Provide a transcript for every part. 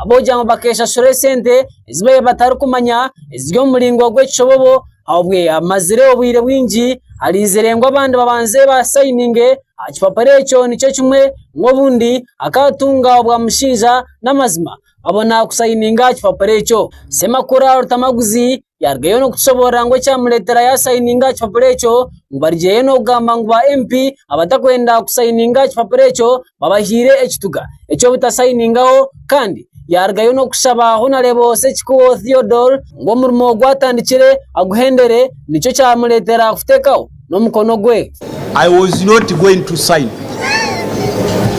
Ahabw'okugira ngu bakeshashura esente ezi babaire batarikumanya eziri omu muringo gw'ekishobobo obwe amazire obwire bwingi arinzire ngu abandi babanze basayininge aha kipapura ekyo nikyo kimwe ngu obundi akatunga obwamushinja n'amazima abona kusayininga aha kipapura ekyo. Semakula Lutamaguzi Yaarugayo n'okutushoboorora ngu ekyamureetera yaasayininga aha kipapura ekyo ngu barugyeyo n'okugamba ngu ba MP abatakwenda kusayininga aha kipapura ekyo babahaire ekituga eky'obutasayiningaho kandi yaarugayo n'okushaba Honarebo Ssekikubo Theodore ngu omurimo ogwatandikire aguhendere nikyo kyamureetera kuteekaho n'omukono gwe. I was not going to sign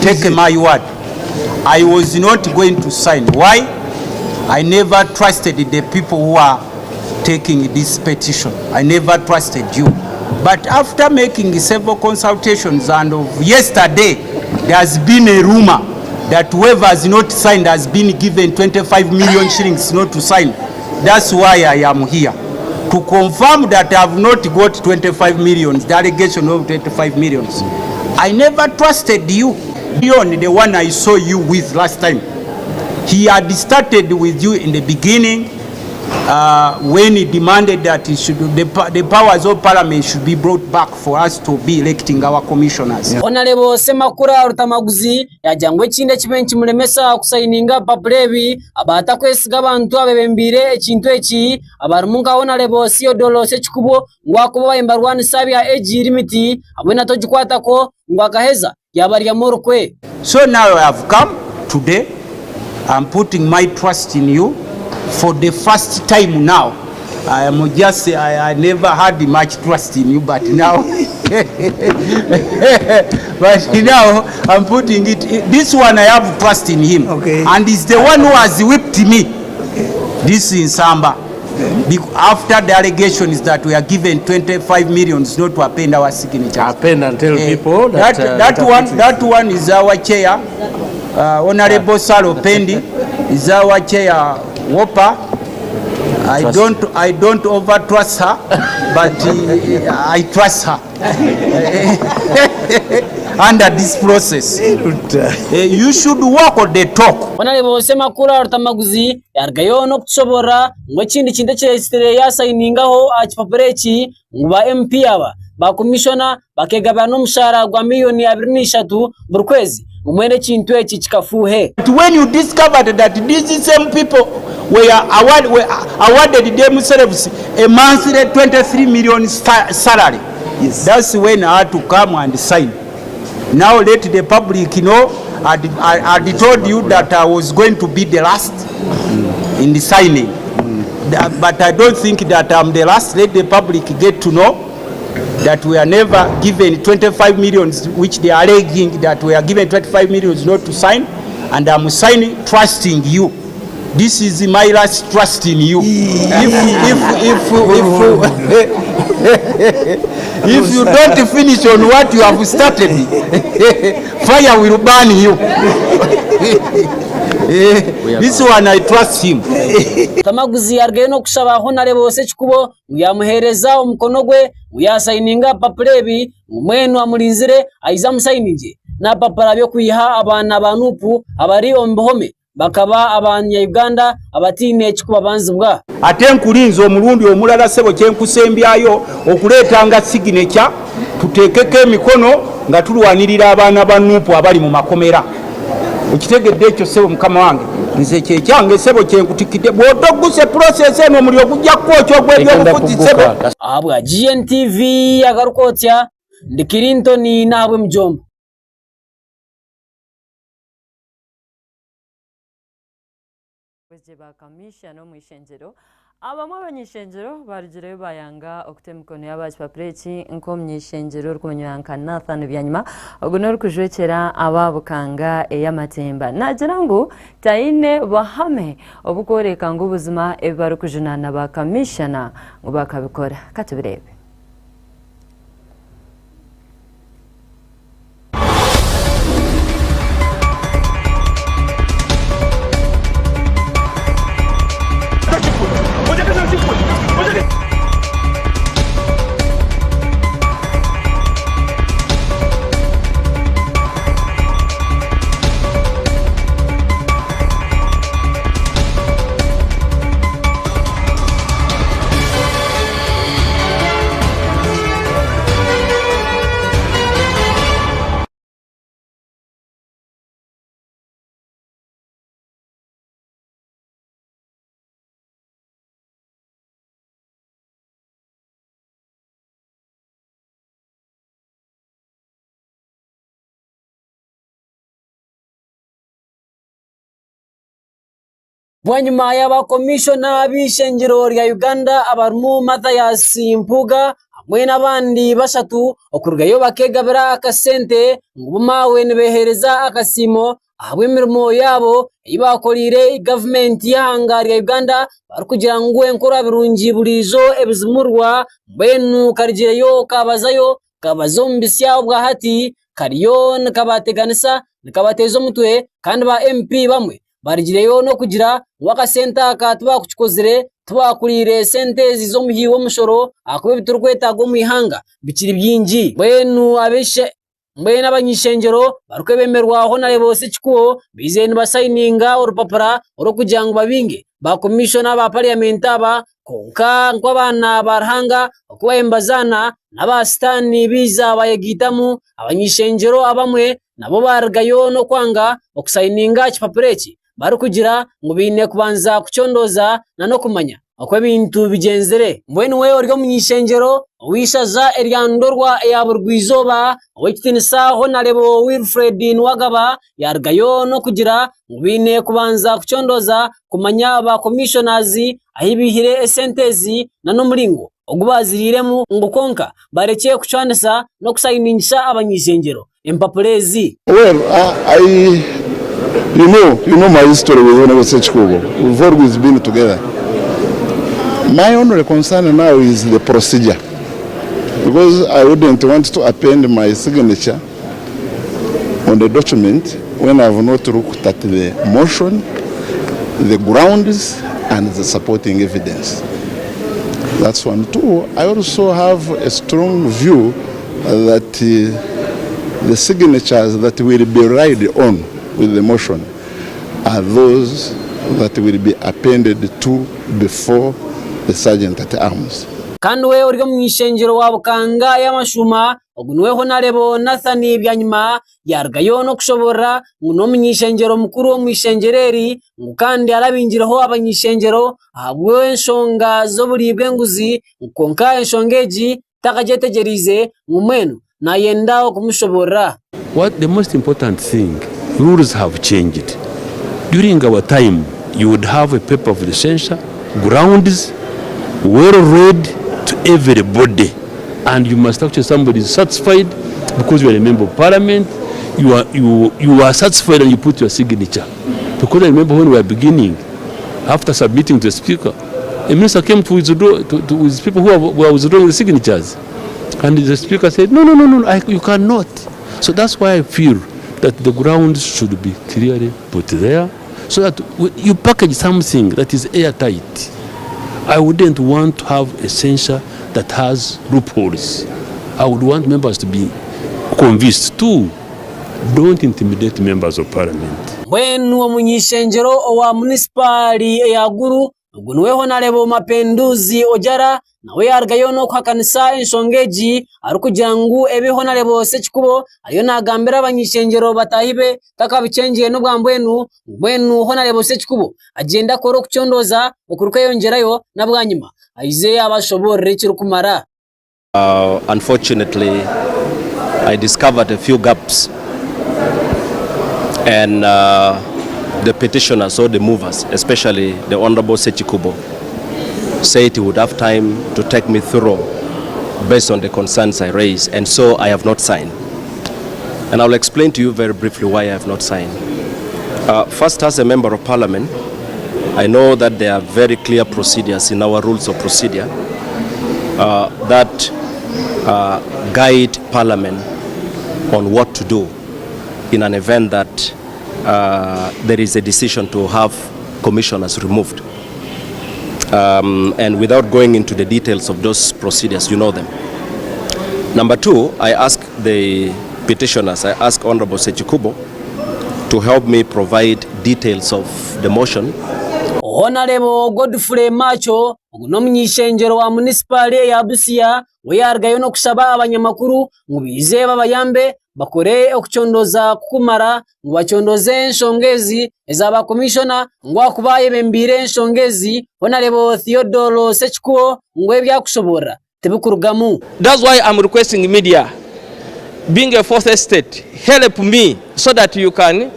take my word I was not going to sign why I never trusted the people who are taking this petition I never trusted you but after making several consultations and of yesterday there has been a rumor that whoever has not signed has been given 25 million shillings not to sign that's why I am here to confirm that I have not got 25 millions, the allegation of 25 millions. I never trusted you. Leon, the one I saw you with last time, he had started with you in the beginning uh, when he demanded that he should, the, the powers of parliament should be brought back for us to be electing our commissioners. Honarebo Semakula Rutamaguzi yaagira ngu ekindi ekibaire nikimuremesa kusayininga ebipapura ebi abatakwesiga abantu abebembeire ekintu eki abarimu nka Honarebo Theodore Ssekikubo ngu ahakuba baabaire nibarwanisa ebya age limit hamwe na Togikwatako ngu akaheza yaabaryamu orukwe. So now I have come today, I'm putting my trust in you for the first time now. I am just, I, I never had much trust in you, but now, but now I'm putting it, this one I have trust in him. Okay. And he's the one who has whipped me. This is Nsamba. After the allegations that we are given 25 millions not to append our signatures. Append and tell Eh, people that, that, that, one, that one is our chair, Honorable Salo Pendi is our chair, Wopa. I don't, I don't over trust her, but I trust her under this process. You should walk the talk. Honorable Semakula Rutamaguzi yarugayo n'okutushoborora ngu ekindi kintu ekireetsire yasayiningaho aha kipapura eki ngu ba MP aba ba komishona bakegabira n'omushaara gwa miriyoni 23 buri kwezi ngu mbwenu ekintu eki kikafuuhe. But when you discovered that these same people were, award, were awarded themselves a monthly 23 million salary, Yes. that's when I had to come and sign. Now let the public know, I, I, I told you that I was going to be the last in the signing. But I don't think that I'm the last. Let the public get to know that we are never given 25 millions, which they are alleging that we are given 25 millions not to sign, and I'm signing trusting you. This is my last trust in you. If, if, if, if, if you don't finish on what you have started, fire will burn you. This one I trust him. Rutamaguzi yarugayo n'okushaba Honarebo Ssekikubo ngu yamuheereza omukono gwe ngu yasayininga aha bipapura ebi ngu mbwenu amurinzire aije amusayiningye n'abipapura by'okwiha abaana ba Nup abari omu bihome bakaba abanya Uganda abataine ekikubabanzibwa. Ate nkulinze omulundi omulala ssebo kyenkusembyayo okuleetanga signature tuteekeko emikono nga tulwanirira abaana ba Nup abali mu makomera. Okitegedde ekyo ssebo mukama wange? Nze kyekyange ssebo kyenkutikidde. Bw'otogguse process eno omuliro gujja kukwokya ogw'ebyobufuzi ssebo. Ahabwa GNTV agarikwotsya, ndi Clinton n'ahabw'emijomba. Besigye ba Kamishana omu ishengyero. Abamwe abany'ishengyero barugireyo bayanga okuta emikono yaabo aha kipapura eki nk'omuny'ishengyero orikumanywa nka Nathan Byanyima ogu n'orikujwekyera aba Bukanga ey'amatemba. Naagira ngu taine buhame obukworeka ngu buzima ebi barikujunaana ba Kamishana ngu bakabikora. Katubireebe. Bwanyima ya ba komishona b'eishengyero rya Uganda abarimu Mathias Mpuuga hamwe n'abandi bashatu okurugayo bakegabira akasente ngu bo maawe nibeheereza akasiimo ahabw'emirimo yaabo ei baakoreire gavumenti y'eihanga rya Uganda barikugira ngu enkorwa birungi buriijo ebizimurwa mbwenu karugireyo kabazayo kabaza omu bitsya obwahati kariyo nikabateganisa nikabateeza omutwe kandi ba MP bamwe barugireyo n'okugira ngu akasente aka tibakukikozire tibakuriire sente ezi z'omuhi w'omushoro ahakuba ebi turikwetaaga omu ihanga bikiri bingi mbwenu ab'eishe Mbwenu abany'ishengyero barikwebemerwa Honarebo Ssekikubo baizire nibasayininga orupapura orw'okugira ngu babinge ba komishona ba pariyamenti aba kwonka nk'abaana ba Ruhanga oku baabaire nibazaana n'aba sitaani baija bayegaitamu, abany'ishengyero abamwe nabo baarugayo n'okwanga okusayininga ekipapura eki barikugira ngu baine kubanza kucondooza n'okumanya oku ebintu bigyenzire. Mbwenu we ori omuny'ishengyero ow'eishaza erya Ndorwa eya burugwa-izooba, Ow'ekitiinisa Honarebo Wilfred Nuwagaba yaarugayo n'okugira ngu baine kubanza kucondooza kumanya ba komishonazi ahi baihire esente ezi n'omuringo ogu baaziriiremu ngu kwonka barekye kucwanisa n'okusayiningisa abany'ishengyero empapura ezi. Well, I, you know, you know my history with Honorable Ssekikubo. We've always been together. My only concern now is the procedure. Because I wouldn't want to append my signature on the document when I've not looked at the motion, the grounds, and the supporting evidence. That's one. Two, I also have a strong view that the signatures that will be relied on with the motion are those that will be appended to before the sergeant at arms. Kandi we ori omuny'ishengyero wa Bukanga ey'amashuuma, ogu niwe Honarebo Nathan Byanyima yaarugayo n'okushoboorora ngu n'omuny'ishengyero mukuru omu ishengyero eri ngu kandi arabingireho abany'ishengyero ahabw'enshonga z'oburi bw'enguzi kwonka enshonga egi takagyetegyereize ngu mbwenu nayenda okumushoboorora. What the most important thing, rules have changed. During our time, you would have a paper of the censure, grounds, well read to everybody and you must actually somebody is satisfied because you are a member of parliament, you are, you, you are satisfied and you put your signature. Because I remember when we were beginning, after submitting to the speaker, a minister came to withdraw to, to, with people who were withdrawing the signatures. And the speaker said, no, no, no, no, I, you cannot. So that's why I feel that the grounds should be clearly put there so that you package something that is airtight. I wouldn't want to have a censure that has loopholes. I would want members to be convinced too. Don't intimidate members of parliament. Mbwenu omuny'ishengyero owa munisipaali eya Gulu Ogu niwe Honarebo Mapenduzi Ojara nawe yarugayo n'okuhakanisa enshonga egi arikugira ngu ebi Honarebo Ssekikubo ariyo nagambira abany'ishengyero bataahi be takabikyengyire n'obwa mbwenu, mbwenu Honarebo Ssekikubo agyende akore okucondooza okurikweyongyerayo na bwanyima aije abashoboorore ekirikumara. Unfortunately, I discovered a few gaps and uh, the petitioners or the movers, especially the Honorable Ssekikubo, said he would have time to take me through based on the concerns I raised, and so I have not signed. And I'll explain to you very briefly why I have not signed. First, as a member of parliament, I know that there are very clear procedures in our rules of procedure that guide parliament on what to do in an event that there is a decision to have commissioners removed. And without going into the details of those procedures, you know them. Number two, I ask the petitioners, I ask Honorable Ssekikubo to help me provide details of the motion. Honarebo Godfrey Macho ogu n'omuny'ishengyero wa munisipaali eya Busia we yaarugayo n'okushaba abanyamakuru ngu baije babayambe bakore okucondooza kukumara ngu bacondooze enshonga ezi eza ba komishona ngu ahakuba ayebembeire enshonga ezi Honarebo Theodore Ssekikubo ngu ebi arikushoboorora tibikurugamu. That's why I'm requesting media, being a fourth estate, help me so that you can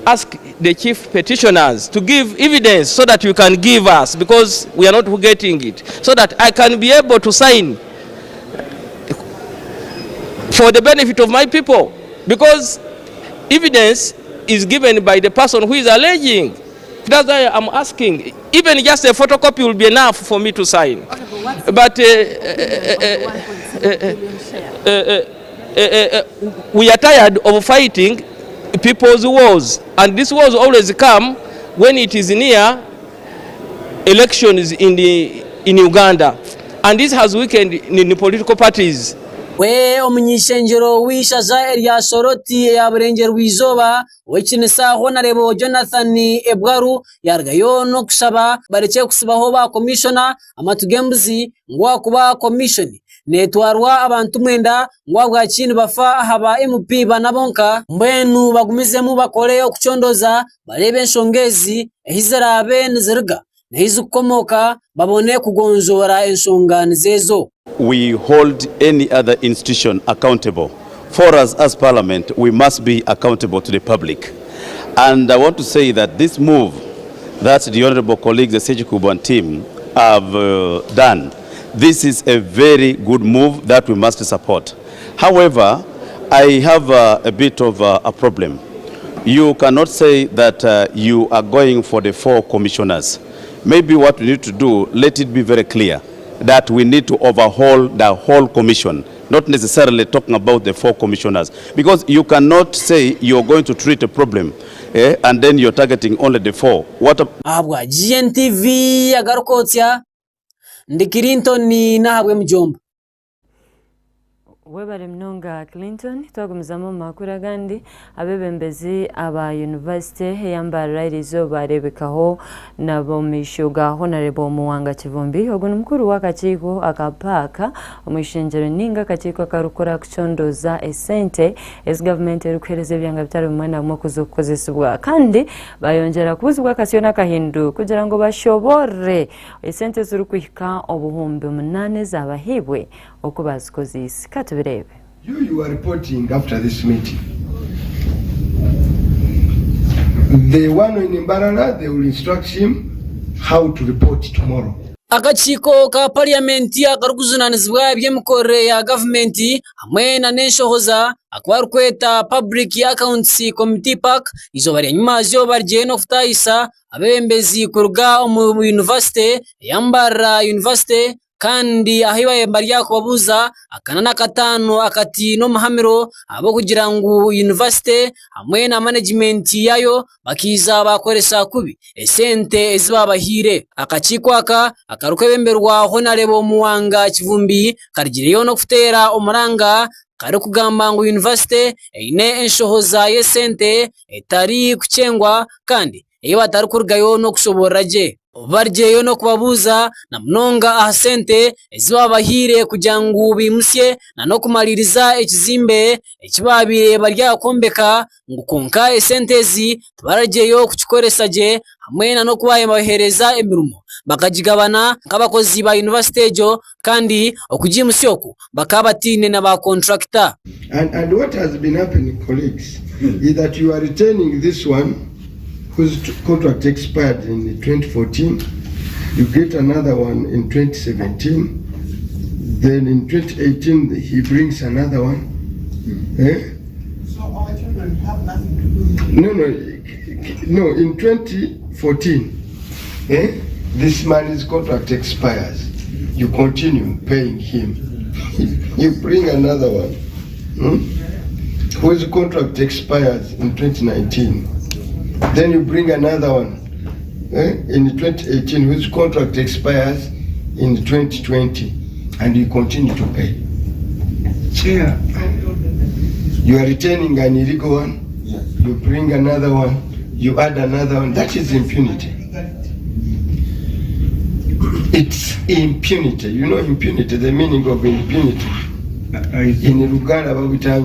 ask the chief petitioners to give evidence so that you can give us because we are not getting it so that I can be able to sign for the benefit of my people because evidence is given by the person who is alleging. That's why I'm asking. Even just a photocopy will be enough for me to sign. But we are tired of fighting people's wars. And these wars always come when it is near elections in, the, in Uganda. And this has weakened the political parties. We omuny'ishengyero w'eishaza erya Soroti eya Burengyerwa-izooba, Ow'ekitinisa Honarebo Jonathan Ebwaru yaarugayo n'okushaba barekye kutsibaho ba komishona amatu g'embuzi ngu ahakuba komishoni neetwarwa abantu mwenda ngu ahabwaki nibafa aha ba MP bana bonka. Mbwenu bagumizemu bakore okucondooza bareebe enshonga ezi ahi ziraabe niziruga n'ahi zirikukomooka babone kugonjoora enshonga nizo ezo. We hold any other institution accountable. For us as Parliament, we must be accountable to the public. And I want to say that this move that the honorable colleagues, the Ssekikubo and team have done, this is a very good move that we must support. However, I have a bit of a problem. You cannot say that you are going for the 4 commissioners. Maybe what we need to do, let it be very clear that we need to overhaul the whole commission, not necessarily talking about the 4 commissioners. Because you cannot say you're going to treat a problem and then you're targeting only the 4. What a Ahabwa GNTV agarukotsya, ndi Clinton n'ahabwe Mujomba. Webare munonga Clinton. Twagumizamu omu makuru agandi, abeebembezi aba yunivasite eya Mbarara eriizooba baareebekaho n'ab'omu maisho ga Honarebo Muwanga Kivumbi. Ogu ni mukuru w'akakiiko aka paaka omu ishengyero ninga akakiiko akarikukora kucondooza esente ezi gavumenti erikuheereza ebyanga bitari bimwe na bimwe okuza kukozesibwa. Kandi bayongyera kubuzibwa akasyo n'akahindu kugira ngu bashoboorore esente ezirikuhika 8000 ezabahaibwe oku bazikozeise. Ka tubireebe. You are reporting after this meeting. The one in Mbarara, they will instruct him how to report tomorrow. Akakiiko ka Parliament akarikujunanizibwa eby'emikorere ya gavumenti hamwe na n'enshohoza aku barikweta Public Accounts Committee PAC eizooba rya nyimazyo barigiye n'okutaahisa abeebembezi kuruga omu yunivasite eya Mbarara University kandi ahu baabaire bari kubabuuza akana n'akataano akati n'omuhamiro ahabw'okugira ngu yunivasite hamwe na management yaayo bakaija baakoresa kubi esente ezi baabahaire. Akakiiko aka akarikwebemberwa Honarebo Muwanga Kivumbi karugireyo n'okuteera omuranga karikugamba ngu yunivasite eine enshohoza y'esente etarikukyengwa kandi ei batarikurugayo n'okushoboorora gye. Barugyeyo n'okubabuuza na munonga aha sente ezi babahaire kugira ngu baimutsye na n'okumariiriza ekizimbe eki baabaire bari aha kwombeka ngu kwonka esente ezi tibaragyeyo kukikoresa gye hamwe na n'okuba nibabaheereza emirimo bakagigabana nk'abakozi ba yunivasite egyo kandi okugiimutsya oku bakaba bataine na ba kontrakita. And what has been happening, colleagues, is that you are retaining this one whose contract expired in 2014, you get another one in 2017, then in 2018 he brings another one. So our children have nothing to do with it? No, no, no. In 2014, this man's contract expires. You continue paying him. You bring another one, whose contract expires in 2019. Then you bring another one in 2018, whose contract expires in 2020, and you continue to pay. Chair, you are retaining an illegal one. Yes. You bring another one, you add another one. That is impunity. It's impunity. You know impunity, the meaning of impunity. In Luganda babita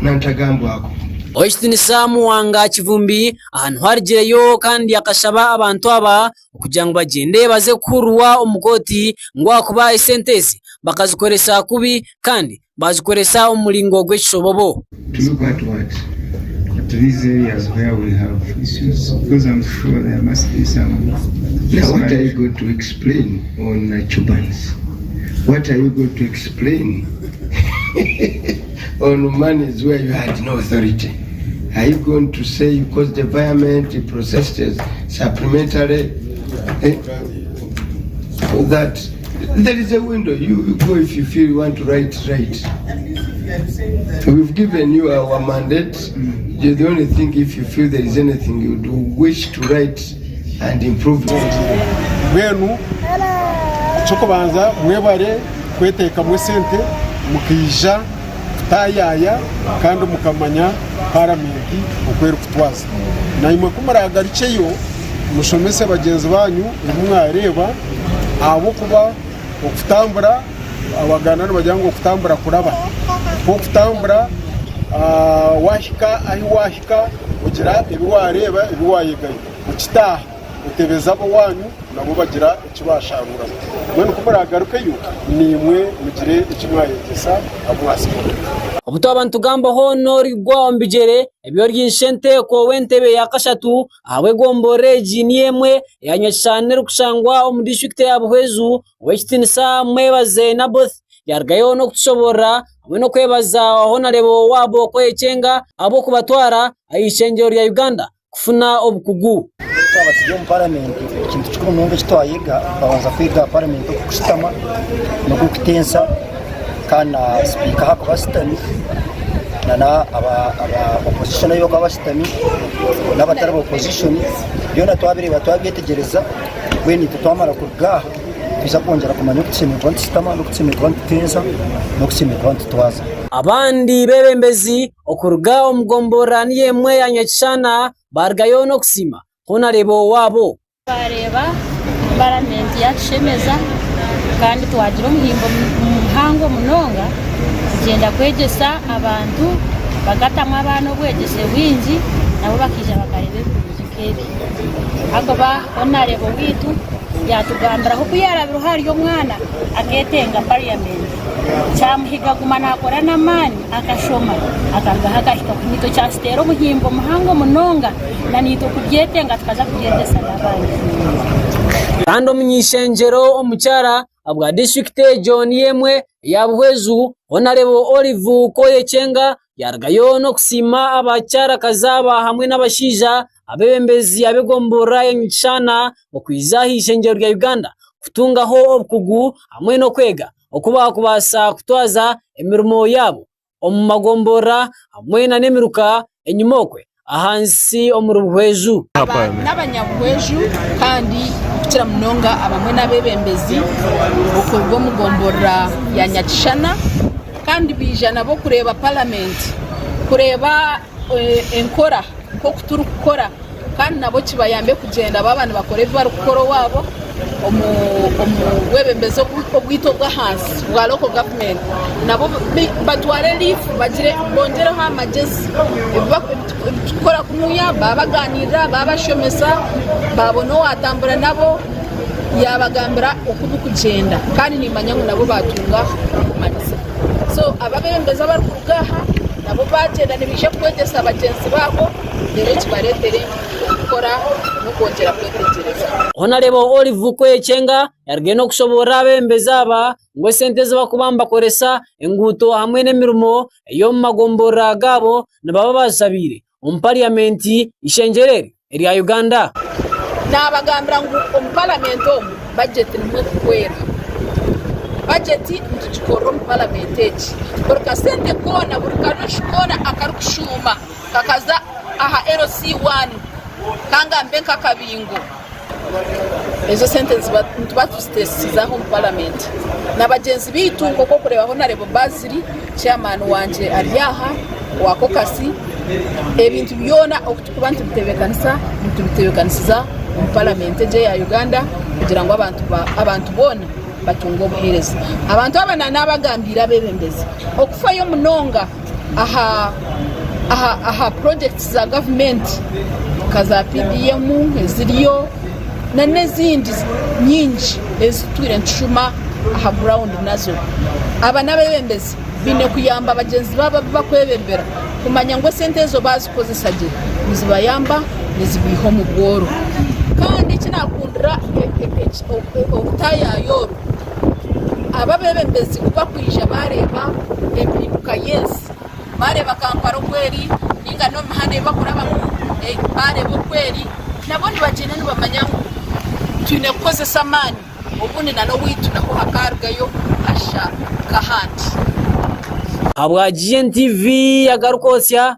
nantagambwako. Ow'ekitinisa Muwanga Kivumbi aha niho arugireyo kandi akashaba abantu aba okugira ngu bagyende baze kuhururwa omu kooti ngu ahakuba esente ezi bakazikoresa kubi kandi bazikoresa omu muringo gw'ekishobobo. To look at what? to these areas where we have issues because I'm sure there must be some. Now, what are you going to explain on Cubans? What are you going to explain on monies where you had no authority? Are you going to say you caused the environment, you processed it supplementary? Eh? That there is a window. You go if you feel you want to write, write. We've given you our mandate. The only thing, if you feel there is anything you do wish to write and improve it. Mbwenu eky'okubanza mwebare kweteekamu esente mukaija kutaayaaya kandi mukamanya paramenti oku erikutwaza. Naimwe ku muraagarukyeyo mushomese bagyenzi baanyu ebi mwareeba ahabw'okuba okutambura Abaganda nibagira ngu okutambura kuraba. Ku okutambura wahika ahi wahika ogira ebi wareeba ebi wayegayo okitaaha otebeza ab'owaanyu nabo bagira eki baasharuuramu. Mbwenu ku muraagarukeyo naimwe mugire eki mwayegyesa abu mwatsigaho. Obu twaba nitugamba hoona origwa omu bigyere ebi ori ishenteeko w'entebe ya kashatu ahabw'egomborora egi niyo emwe eya Nyakishana erikushangwa omu disiturikiti eya Buhweju Ow'ekitiinisa Mwebaze Naboth yaarugayo n'okutushoboorora hamwe n'okwebaza Honarebo waabo Koyekyenga ahabw'okubatwara aha ishengyero rya Uganda kufuna obukugu. Twaba turi omu paramenti ekintu kikuru munonga eki twayega twabanza kwega paramenti oku erikushutama n'oku erikutensa kandi na sipiika ahu arikuba ashutami nana aba opozishoni ahu barikuba bashutami n'abatari ba opozishoni byona twabireeba twabyetegyereza mbwenu itwe twamara kuruga aha Nitwija kwongyera kumanya oku tushemereire kuba nitushutama, n'oku tushemereire kuba nituteeza, n'oku tushemereire kuba nitutwaza. Abandi beebembezi okuruga omu gomborora niyo emwe ya Nyakishana baarugayo n'okusiima Honarebo waabo. Twareeba paramenti yaatushemeza kandi twagira omuhimbo muhango munonga kugyenda kwegyesa abantu bakatamu abaana obwegyese bwingi nabo bakaija bakareeba ebirungi nk'ebi ahakuba Honarebo waitu Yaatugambiraho ku yaarabireho ari omwana akeetenga pariyamenti. Kyamuhiga kuguma naakora n'amaani akashoma akarugaho akahika ku naitwe kyatuteera omuhimbo muhango munonga na naitwe kubyetenga tukaza kubyegyesa n'abandi. Kandi omuny'eishengyero omukyara bwa disiturikiti egyo niyo emwe eya Buhweju, Honarebo Olive Koyekyenga yaarugayo n'okusiima abakyarakazi aba hamwe n'abashaija Abeebembezi ab'egomborora ya Nyikishana okwija aha ishengyero rya Uganda kutungaho obukugu hamwe n'okwega oku baakubaasa kutwaza emirimo yaabo omu magomborora hamwe n'emiruka enyima okwe ahansi omuri Buhweju. Aba n'abanyabuhweju kandi kukira munonga abamwe n'abeebembezi okuruga omu gomborora ya Nyakishana kandi baija nabo kureeba paramenti kureeba enkora nk'oku turikukora kandi nabo kibayambe kugyenda baaba nibakora ebi barikukora owaabo omu bwebembezi obwaitu obw'ahansi bwa local government nabo batware liifu bagire bongyereho amagyezi ebi turikukora kunuya baabaganirira baabashomesa baabona owaatambura nabo yaabagambira oku birikugyenda kandi niimanya ngu nabo baatunga okumanyisa. So abebembezi abarikuruga aha nabo baagyenda nibaija kwegyesa bagyenzi baabo reero kibareetere okukora n'okwongyera kwetegyereza. Honarebo Olive Kwekyenga yarugire n'okushoboorora abebembezi aba ngu esente ezi barikuba nibakoresa enguuto hamwe n'emirimo ey'omu magomborora gaabo nibaba bazishabiire omu pariyamenti eishengyero eri erya Uganda. Naabagambira ngu omu paramenti omu bajeti nimwo erikuhwera. Bajeti nitugikorera omu paramenti egi. Buri kasente koona, buri karoshi koona akarikushuuma kakaza aha LC1 kangambe nk'akabingo, ezo sente nituba tuziteesize aha omu paramenti. Na bagyenzi baitu nk'oku orikureeba Honarebo Bazili, chairman wangye ari aha owa kokasi, ebintu byona oku Kuba nitubitebeekanisa, nitubitebeekanisiza omu paramenti egi eya Uganda kugira ngu abantu boona batunge obuheereza. Abantu aba naabagambiire abeebembezi okufayo munonga aha purojekiti za gavumenti nka za PDM eziriyo n'ezindi nyingi ezi tutwire nitushuma aha gurawundi nazo. Aba n'abeebembezi. Baine kuyamba bagyenzi baabo abu barikwebembera kumanya ngu esente ezo baazikozesa gye nizibayamba nizibiiha omu bworo. Kandi eki naakundira orutaayaayo oru, abo abeebembezi ku barikwija baareeba empinduka y'ensi, baareeba Kampala oku eri nainga n'omu mihanda ei barikurabamu baareeba oku eri, nabo nibagyenda nibamanya ngu twine kukozesa amaani. Obundi na n'owaitu naho hakaarugayo hashusha nk'ahandi. Ahabwa GNTV agarikwotsya,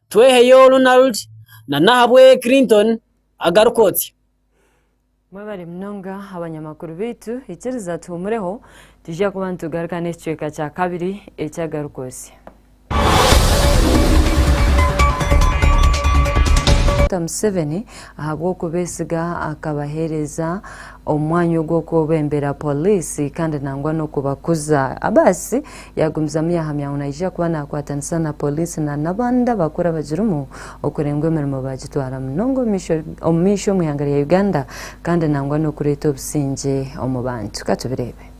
Tweheyo Ronald na Nahabwe Clinton agarikwotsya. Mwebare munonga abanyamakuru baitu, ikiriza tuhumureho, twija kuba nitugaruka n'ekicweka kya kabiri eky'agarikwotsya. Museveni ahabw'okubeesiga akabaheereza omwanya ogw'okwebembera Pooriisi kandi nangwa n'okubakuza. Abbas yagumizamu yahamya ngu naija kuba nakwatanisa na Pooriisi na n'abandi abakuru abagirimu okureeba ngu emirimo bagitwara munonga omu maisho omu ihanga rya Uganda kandi nangwa n'okureeta obusingye omu bantu. Katubireebe.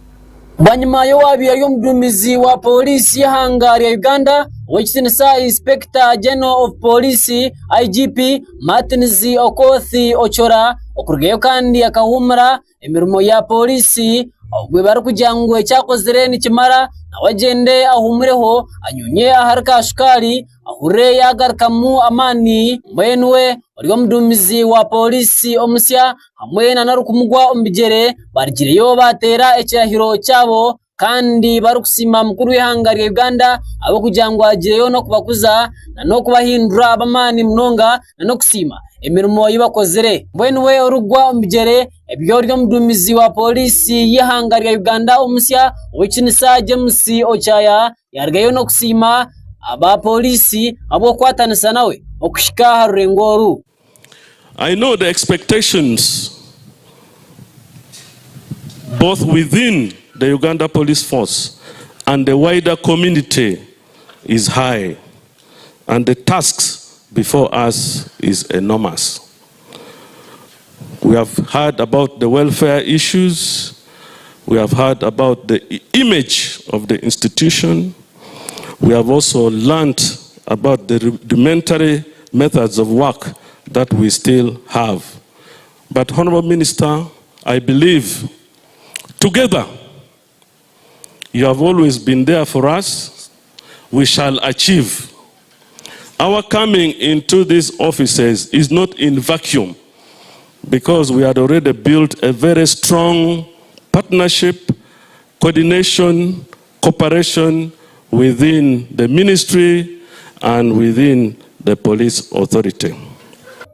Bwanyima y'owaabaire ari omuduumizi wa pooriisi y'eihanga rya Uganda, Ow'ekitiinisa Inspector General of Police, IGP, Martins Okoth Ochola okurugayo kandi akahuumura emirimo ya pooriisi obwo barikugira ngu eki akozire nikimara nawe agyende ahuumureho anyuunye ahari ka shukaari ahurire yaagarukamu amaani. Mbwenu we ori omuduumizi wa pooriisi omusya hamwe nana orikumugwa omu bigyere barugireyo baateera ekirahiro kyabo kandi barikusiima mukuru w'eihanga rya Uganda ahabw'okugira ngu agiireyo n'okubakuza n'okubahindura ab'amaani munonga n'okusiima emirimo ei bakozire. Mbwenu we orikugwa omu bigyere ebi ori omuduumizi wa pooriisi y'eihanga rya Uganda omusya Ow'ekitinisa James Ochaya yaarugayo n'okusiima aba pooriisi ahabw'okukwatanisa nawe okuhika aha rurengo oru. I know the expectations both within the Uganda Police Force and the wider community is high and the tasks before us is enormous. We have heard about the welfare issues, we have heard about the image of the institution, we have also learnt about the rudimentary methods of work that we still have. But Honorable Minister, I believe together you have always been there for us. We shall achieve. Our coming into these offices is not in vacuum because we had already built a very strong partnership, coordination, cooperation within the ministry and within the police authority.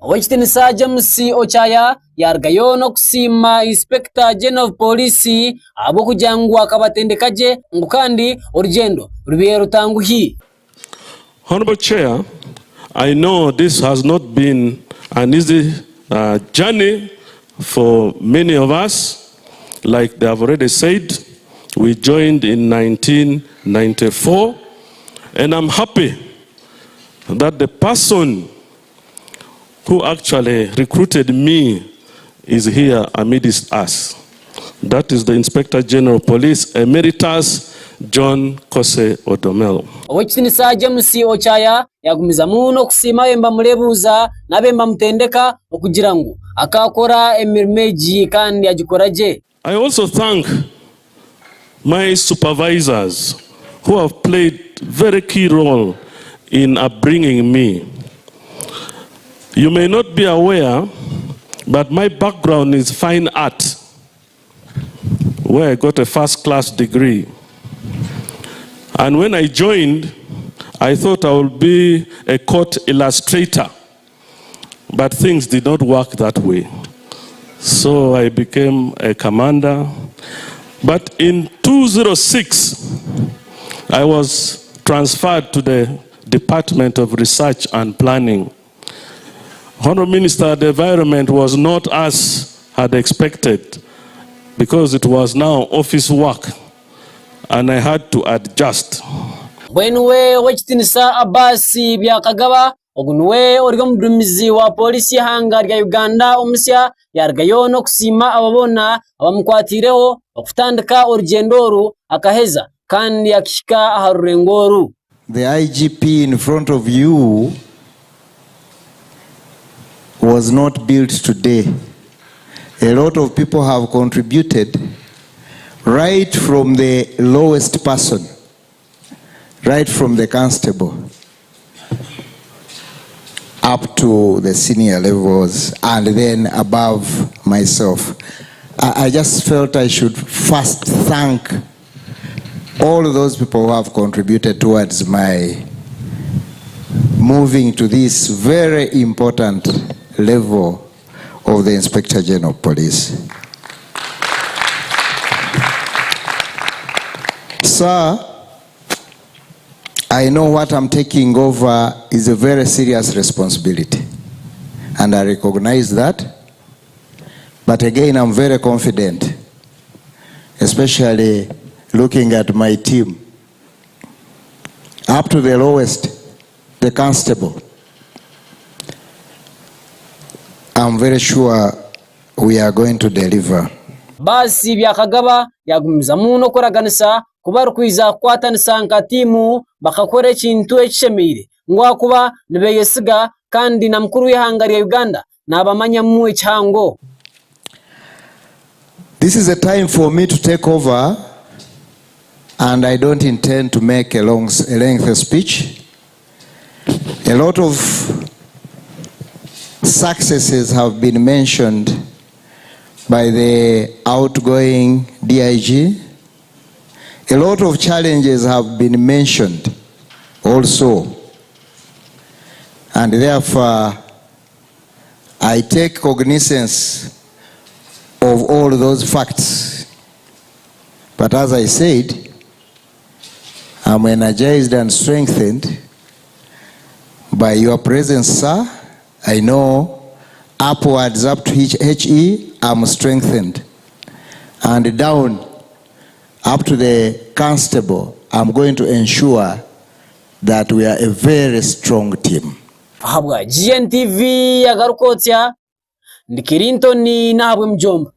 Ow'ekitiinisa James Ochaya yaarugayo n'okusiima Inspector General of Police ahabw'okugira ngu akabatendeka gye ngu kandi orugyendo rubaire rutanguhi. Honourable Chair, I know this has not been an easy uh, journey for many of us. Like they have already said, we joined in 1994, and I'm happy that the person who actually recruited me is here amidst us. That is the Inspector General of Police Emeritus John Kose Odomelo. Ow'ekitiinisa James Ochaya yaagumizamu n'okusiima abe nibamureebuuza n'abe nibamutendeka okugira ngu akaakora emirimo egi kandi agikora gye. I also thank my supervisors who have played very key role in upbringing me. You may not be aware, but my background is fine art, where I got a first class degree. And when I joined, I thought I would be a court illustrator, but things did not work that way. So I became a commander. But in 2006, I was transferred to the Department of Research and Planning. Honorable Minister, the environment was not as had expected because it was now office work and I had to adjust. Mbwenu we Ow'ekitiinisa Abbas Byakagaba Ogu niwe ori omuduumizi wa pooriisi y'eihanga rya Uganda omusya yaarugayo n'okusiima abo boona abamukwatiireho okutandika orugyendo oru akaheza. kandi akahika aha rurengo oru. The IGP in front of you was not built today. A lot of people have contributed right from the lowest person, right from the constable up to the senior levels and then above myself. I, I just felt I should first thank all those people who have contributed towards my moving to this very important level of the Inspector General of Police. Sir, I know what I'm taking over is a very serious responsibility, and I recognize that. But again, I'm very confident, especially looking at my team. Up to the lowest, the constable. I'm very sure we are going to deliver. Baasi Byakagaba yaagumizamu n'okuraganisa ku barikwija kukwatanisa nka tiimu bakakora ekintu ekishemeire ngu ahakuba nibeyesiga kandi na mukuru w'eihanga rya Uganda naabamanyamu ekihango. This is a time for me to take over and I don't intend to make a long, a lengthy speech. A lot of successes have been mentioned by the outgoing DIG. A lot of challenges have been mentioned also. And therefore, I take cognizance of all those facts. But as I said, I'm energized and strengthened by your presence, sir. I know upwards up to HE, I'm strengthened. And down up to the constable, I'm going to ensure that we are a very strong team. Ahabwa GNTV agaruka otsya ndi Clinton n'ahabw'emijomba.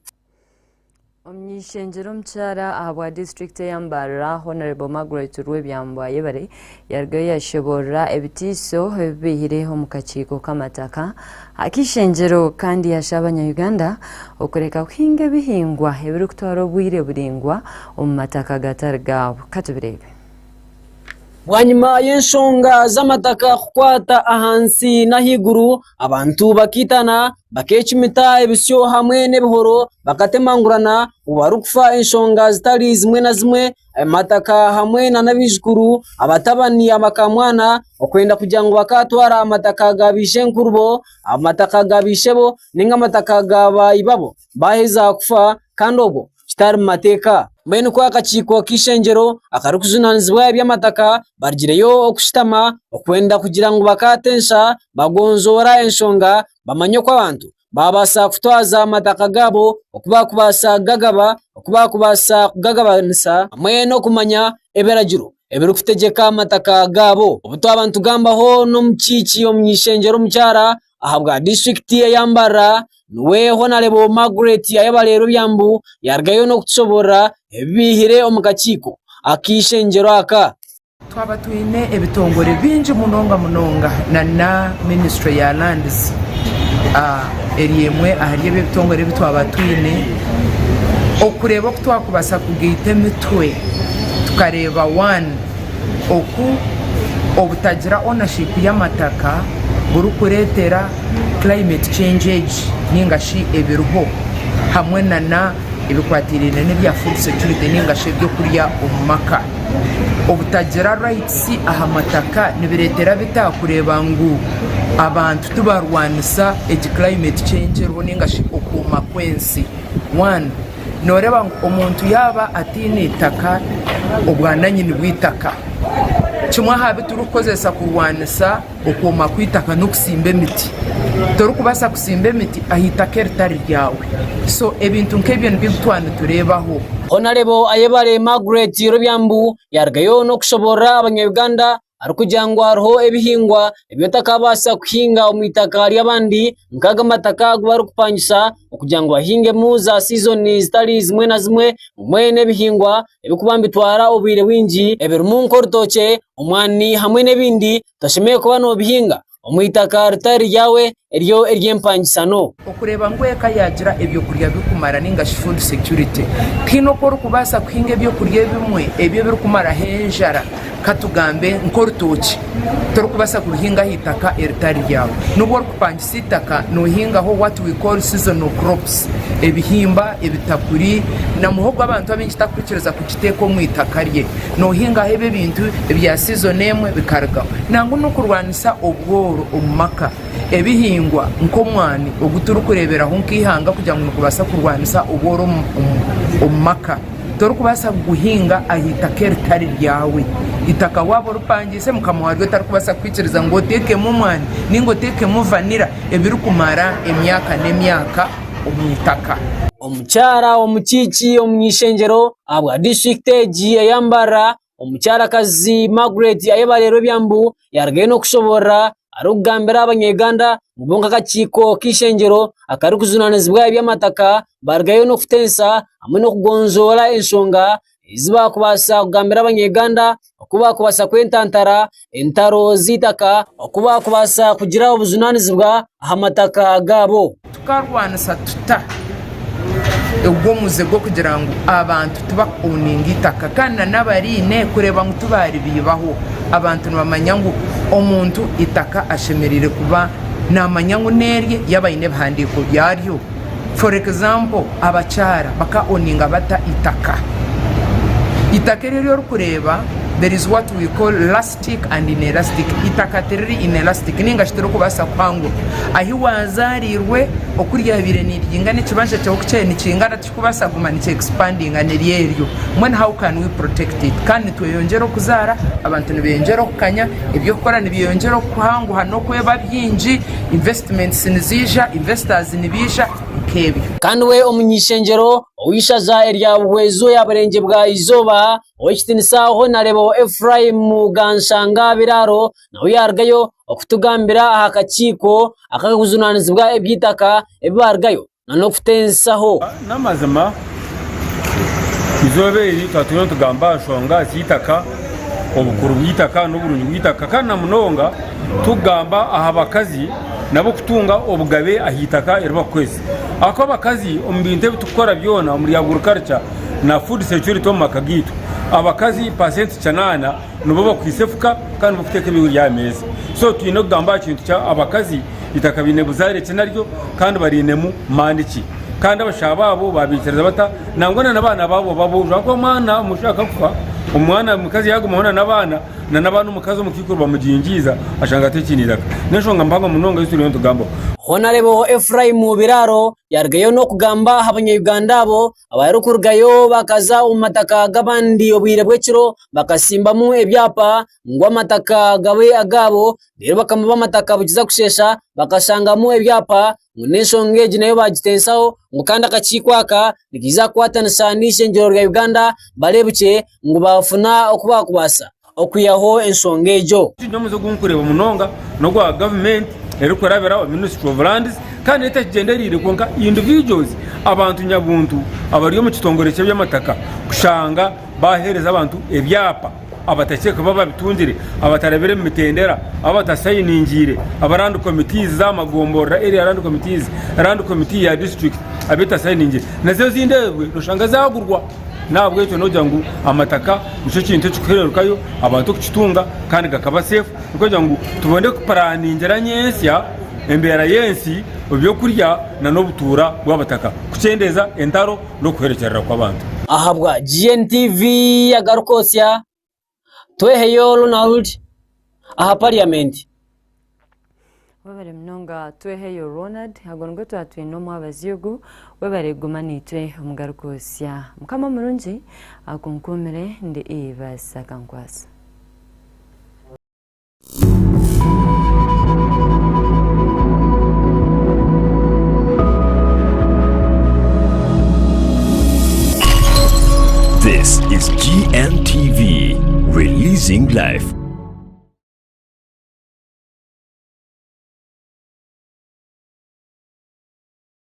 Omuny'eishengyero omukyara ahabwa disiturikiti eya Mbarara, Hon. Margaret Rwebyambu Ayebare yarugayo yashoborora ebitiiso ebi baihire omu kakiiko k'amataka ak'eishengyero kandi yashaba abanya-Uganda okureka kuhinga ebihingwa ebirikutwara obwire buraingwa omu mataka gatari gaabo. Katubireebe. Bwanyima y'enshonga z'amataka kukwata ahansi n'ahaiguru, abantu bakaitana, bakeecumita ebisyo hamwe n'ebihoro, bakatemangurana obu barikufa enshonga zitari zimwe na zimwe, amataka hamwe n'abaijukuru, abatabani, abakamwana okwenda kugira ngu bakaatwara amataka ga baishenkurubo, amataka ga baishebo nainga amataka ga baibabo baaheza kufa kandi obwo kitari mu mateeka. Mbwenu ku akakiiko k'eishengyero akarikujunaanizibwa eby'amataka barugireyo okushutama okwenda kugira ngu bakaatensha bagonjoora enshonga bamanye oku abantu baabaasa kutwaza amataka gaabo, oku baakubaasa kugagaba, oku baakubaasa kugagabanisa hamwe n'okumanya ebiragiro ebirikutegyeka amataka gaabo. Obu twaba nitugambaho n'omukiiki omuny'eishengyero omukyara ahabwa disiturikiti eya Mbarara niwe Honarebo Margaret Ayebare Rubyambu yarugayo n'okutushoborora ebi baihire omu kakiiko ak'eishengyero aka. Twaba twine ebitongore bingi munonga munonga na na ministry ya lands eri emwe ahari ebyo ebitongore ebi twaba twine okureeba oku twakubaasa kugaita emitwe tukareeba one oku obutagira ownership y'amataka burikureetera climate change egi ninga shi ebiriho hamwe nana ebikwatiraine n'ebya food security ninga shi ebyokurya omu maka. Obutagira rights aha mataka nibireetera bita kureeba ngu abantu tibarwanisa egi climate change eriho ninga shi okuuma kw'ensi. One, Nooreeba ngu omuntu yaaba ataine itaka, obwananyini bw'eitaka, kimwe aha bi turikukozesa kurwanisa okwoma kw'eitaka n'okusimba emiti. Torikubaasa kusimba emiti aha itaka eritari ryawe. So ebintu nk'ebyo nibyo ebi twaba nitureebaho. Honarebo Ayebare Margaret Rubyambu yarugayo n'okushoborora abanya Uganda. arikugira ngu hariho ebihingwa ebi otakabaasa kuhinga omu itaka ry'abandi nk'ago amataka agu barikupangisa okugira ngu bahingemu za sizoni zitari zimwe na zimwe hamwe n'ebihingwa ebirikuba nibitwara obwire bwingi ebirimu nk'orutookye, omwani hamwe n'ebindi toshemereire kuba nobihinga omu itaka ritari ryawe eryo ery'empangisano. Okureeba ngu eka yaagira ebyokurya birikumara ninga shi food security. Tihaine oku orikubaasa kuhinga ebyokurya ebimwe ebyo ebirikumaraho enjara katugambe nk'orutookye torikubaasa kuruhinga aha itaka eritari ryawe. N'obu orikupangisa eitaka noohingaho what we call seasonal crops, ebihimba, ebitakuri na muhogo abantu abaingi takukwikiriza kugiteeka omu itaka rye. Noohingaho ebyo ebintu ebya season emwe bikarugaho. Nangwa n'okurwanisa obworo omu maka. Ebihingwa nk'omwani ogu turikureeberaho nk'eihanga kugira ngu nigubaasa kurwanisa obworo omu maka, torikubaasa kuguhinga aha itaka eritari ryawe. Eitaka waaba oripangiise mukama waaryo tarikubaasa kukwikiriza ngu oteekemu omwani nainga oteekemu vanira ebirikumara emyaka n'emyaka omu itaka. Omukyara omukiiki omuny'eishengyero ahabwa disiturikiti egi eya Mbarara, Omukyarakazi Margaret Ayebare Rwebyambu yarugayo n'okushoborora arikugambira abanya-Uganda ngu bo nk'akakiiko k'eishengyero akarikujunanizibwa eby'amataka barugayo n'okutensa hamwe n'okugonjoora enshonga ezi baakubaasa kugambira abanya-Uganda oku baakubaasa kwetantara entaro z'eitaka, oku baakubaasa kugira obujunanizibwa aha mataka gaabo. Tukarwanisa tuta ogwo omuze gw'okugira ngu abantu tibakuowninga eitaka kandi na n'abariine kureeba ngu tibaaribiibaho. Abantu nibamanya ngu omuntu eitaka ashemereire kuba naamanya ngu n'erye yaaba aine ebihandiiko byaryo. For example, abakyara baka owninga bata eitaka? Eitaka eri eri orikureeba there is what we call lastic and inelastic. Eitaka tiriri inelastic ninga shi tirikubaasa kuhangurwa. Ahi waazaariirwe oku ryabaire niryingana ekibanja kyawe oku kyabaire nikingana tikikubaasa kuguma niki expandinga niryo eryo. Mbwenu how can we protect it? Kandi nitweyongyera okuzaara, abantu nibeyongyera okukanya, eby'okukora nibyeyongyera okuhanguha n'okweba bingi, investments niziija, investors nibaija, nk'ebyo. Kandi we omuny'eishengyero ow'eishaza erya Buhweju eya Burengye bwa Izooba, Ow'ekitiinisa Honarebo Ephraim Ganshanga Biraaro nawe yaarugayo okutugambira aha kakiiko akarikujunaanizibwa eby'eitaka ebi baarugayo n'okutensaho. N'amazima eizooba eri twaba turiyo nitugamba aha nshonga z'eitaka, obukuru bw'eitaka n'oburungi bw'eitaka kandi na munonga turikugamba aha bakazi nabo kutunga obugabe aha itaka eri barikukozesa. Ahakuba abakazi omu bintu ebi turikukora byona omuri agriculture na food security omu maka gaitu, abakazi pasenti kinaana nibo bakwaitse efuka kandi nibo barikuteeka ebyokurya aha meeza. So twine kugamba aha kintu kya abakazi eitaka baine buzaare ki naryo kandi bariinemu maani ki? Kandi abashaija baabo babaikiriza bata nangwa na n'abaana baabo b'aboojo ahakuba omwana omushaija akakufa omwana omukazi yaagumaho na n'abaana na n'abaana omukazi omukaikuru bamugingiiza ashanga atakiine eiraka. N'enshonga mpango munonga ei turiyo nitugambaho. Honourable Ephraim Biraro yaarugayo n'okugamba aha banya-Uganda abo abarikurugayo bakaza omu mataka g'abandi obwire bw'ekiro bakatsimbamu ebyapa ngu amataka gabe agaabo reero bakama b'amataka bukiza kusheesha bakashangamu ebyapa ngu n'enshonga egi nayo bagitensaho ngu kandi akakiiko aka nikaija kukwatanisa n'eishengyero rya Uganda bareebukye ngu baafuna oku baakubaasa okwihaho enshonga egyo. Omuze ogu ndikureeba munonga n'ogwa gavumenti erikurabira omu Ministry of Lands kandi etakigyendereire kwonka individuals abantu nyabuntu abari omu kitongore ky'ebyamataka kushanga baheereza abantu ebyapa abatakire kuba babitungire, abatarabire omu mitendera, abatasayiningiire, aba land committees z'amagomborora, area land committees, land committee ya district abu etasayiningiire nazo ezindi ebwe noshanga zagurwa. N'ahabw'ekyo noogira ngu amataka nikyo kintu ekirikuhererukayo abantu kukitunga kandi gakaba seefu nikwo ngu tubone kupuraningira nyentsya embeera y'ensi, ebyokurya n'obutuura bw'abataka kukyendeeza entaro n'okuhwerekyerera kw'abantu. Ahabwa GNTV agarikwotsya, Tweheyo Ronald aha Parliament. Webare munonga Tweheyo Ronald, ago nigwo twaba twine omwabazyo ogu, webare kuguma naitwe omu garikwotsya. Mukama omurungi akunkuumire ndi Eva Sakankwasa. This is GNTV, releasing life.